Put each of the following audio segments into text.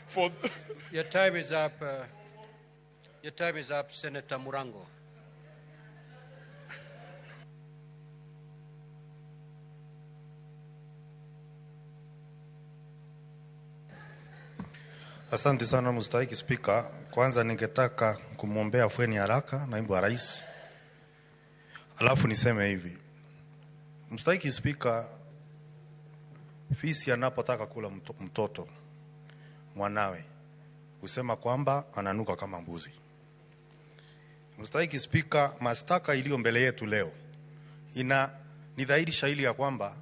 For Your time is up. Your time is up, Senator Murango. Asante sana mstahiki Spika. Kwanza ningetaka kumwombea afueni haraka naibu wa rais, alafu niseme hivi, mstahiki Spika, fisi anapotaka kula mtoto mwanawe husema kwamba ananuka kama mbuzi. Mstahiki Spika, mashtaka iliyo mbele yetu leo ina ni dhahiri shahiri ya kwamba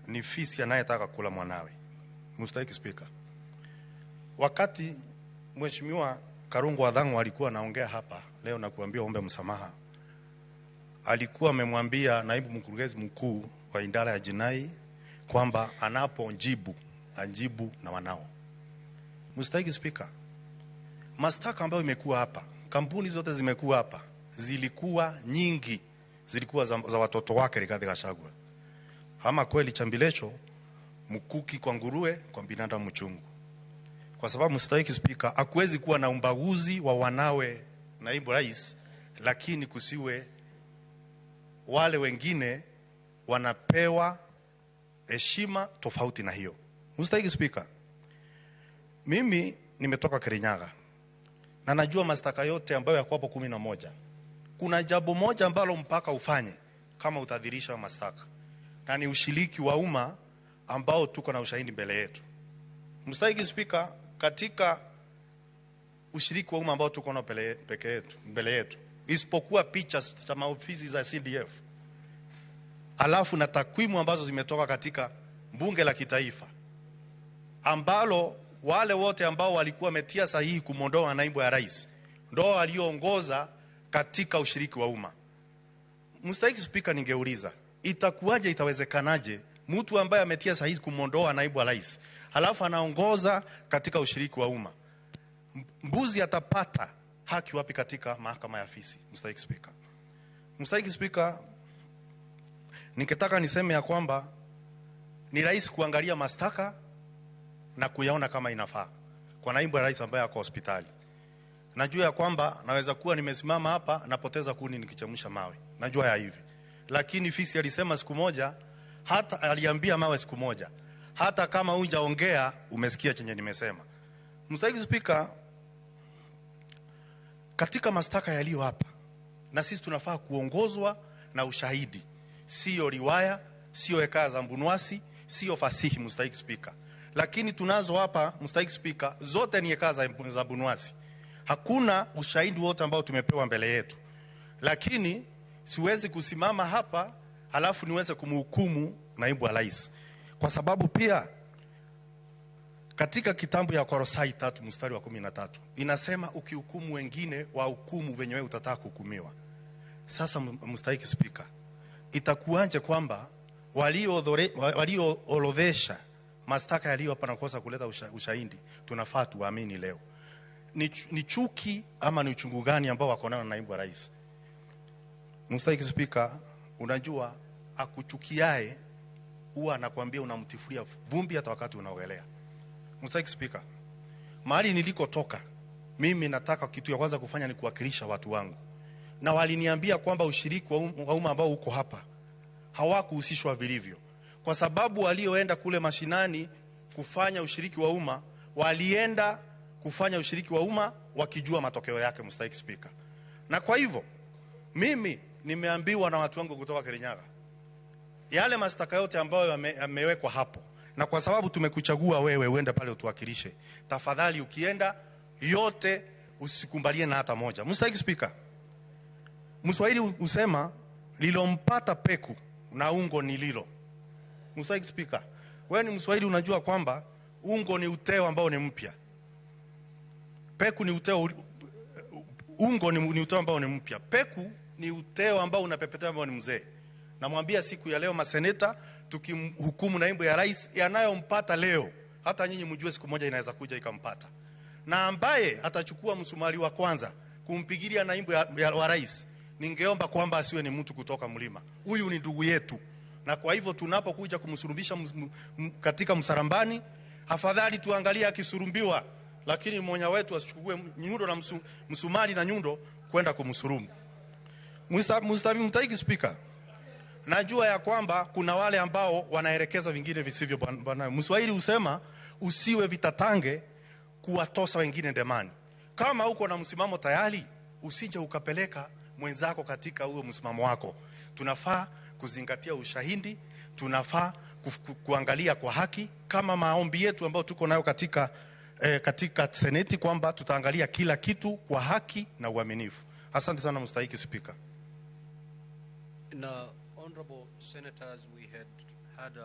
ni fisi anayetaka kula mwanawe. Mstahiki Spika, wakati Mheshimiwa Karungo Wathang'wa alikuwa anaongea hapa leo na kuambia ombe msamaha, alikuwa amemwambia naibu mkurugenzi mkuu wa idara ya jinai kwamba anapojibu ajibu na wanao. Mstahiki Spika, mashtaka ambayo imekuwa hapa, kampuni zote zimekuwa hapa, zilikuwa nyingi, zilikuwa za watoto wake Rigathi Gachagua. Ama kweli chambilecho mkuki kwa nguruwe, kwa binadamu mchungu. Kwa sababu mstahiki Spika, hakuwezi kuwa na ubaguzi wa wanawe naibu rais, lakini kusiwe wale wengine wanapewa heshima tofauti na hiyo. Mstahiki Spika, mimi nimetoka Kirinyaga na najua mashtaka yote ambayo yako hapo 11. Kuna jambo moja ambalo mpaka ufanye kama utadhirisha mashtaka, na ni ushiriki wa umma ambao tuko na ushahidi mbele yetu. Mstahiki Spika, katika ushiriki wa umma ambao tuko nao peke yetu, mbele yetu, isipokuwa picha za maofisi za CDF alafu na takwimu ambazo zimetoka katika bunge la kitaifa ambalo wale wote ambao walikuwa wametia sahihi kumwondoa naibu ya rais ndio walioongoza katika ushiriki wa umma. Mstahiki Spika, ningeuliza itakuwaje, itawezekanaje mtu ambaye ametia sahihi kumwondoa naibu wa rais halafu anaongoza katika ushiriki wa umma? Mbuzi atapata haki wapi katika mahakama ya afisi? Mstahiki Spika, Mstahiki Spika, ningetaka niseme ya kwamba ni rahisi kuangalia mashtaka na kuyaona kama inafaa kwa naibu ya rais ambaye ako hospitali. Najua ya kwamba naweza kuwa nimesimama hapa napoteza kuni nikichemsha mawe, najua ya hivi, lakini fisi alisema siku moja, hata aliambia mawe siku moja, hata kama hujaongea umesikia chenye nimesema. Mstahiki Spika, katika mashtaka yaliyo hapa, na sisi tunafaa kuongozwa na ushahidi, sio riwaya, sio hekaya za mbunwasi, sio fasihi. Mstahiki Spika, lakini tunazo hapa Mstahiki Spika, zote ni hekaya za mbunwasi. Hakuna ushahidi wote ambao tumepewa mbele yetu, lakini siwezi kusimama hapa halafu niweze kumhukumu naibu wa rais, kwa sababu pia katika kitabu ya Kolosai 3 mstari wa 13 inasema ukihukumu wengine wahukumu venye wewe utataka kuhukumiwa. Sasa Mstahiki Spika, itakuwaje kwamba walioorodhesha mashtaka yaliyo hapa na kosa kuleta ushahidi tunafaa tuamini leo? Ni chuki ama ni uchungu gani ambao wako nao na naibu wa rais? Mstahiki Spika, unajua akuchukiae huwa anakuambia unamtifulia vumbi hata wakati unaogelea. Mstahiki Spika, mahali nilikotoka mimi nataka kitu ya kwanza kufanya ni kuwakilisha watu wangu, na waliniambia kwamba ushiriki wa umma ambao uko hapa hawakuhusishwa vilivyo, kwa sababu walioenda kule mashinani kufanya ushiriki wa umma walienda kufanya ushiriki wa umma wakijua matokeo yake. Mstahiki Spika, na kwa hivyo mimi nimeambiwa na watu wangu kutoka Kirinyaga yale mashtaka yote ambayo yamewekwa hapo, na kwa sababu tumekuchagua wewe uende pale utuwakilishe, tafadhali ukienda yote usikumbalie na hata moja. Mstahiki Spika, Mswahili husema lilompata peku na ungo ni lilo. Mstahiki Spika, wewe ni Mswahili, unajua kwamba ungo ni uteo ambao ni mpya. Peku ni uteo, ungo ni uteo ambao ni mpya. Peku ni uteo ambao unapepetea ambao ni mzee. Namwambia siku ya leo maseneta, tukimhukumu naibu ya rais yanayompata leo, hata nyinyi mjue siku moja inaweza kuja ikampata. Na ambaye atachukua msumari wa kwanza kumpigilia naibu wa rais, ningeomba kwamba asiwe ni mtu kutoka mlima. Huyu ni ndugu yetu. Na kwa hivyo tunapokuja kumsulubisha katika msalabani, Afadhali tuangalie akisurumbiwa, lakini mmoja wetu asichukue nyundo na msumari na nyundo kwenda kumsurumu. Mstahiki Spika, najua ya kwamba kuna wale ambao wanaelekeza vingine visivyo bwana. Mswahili husema usiwe vitatange kuwatosa wengine ndemani. Kama uko na msimamo tayari, usije ukapeleka mwenzako katika huo msimamo wako. Tunafaa kuzingatia ushahidi, tunafaa kuangalia kwa haki kama maombi yetu ambayo tuko nayo katika seneti kwamba tutaangalia kila kitu kwa haki na uaminifu. Asante sana Mstahiki Spika. Now, honorable senators, we had had a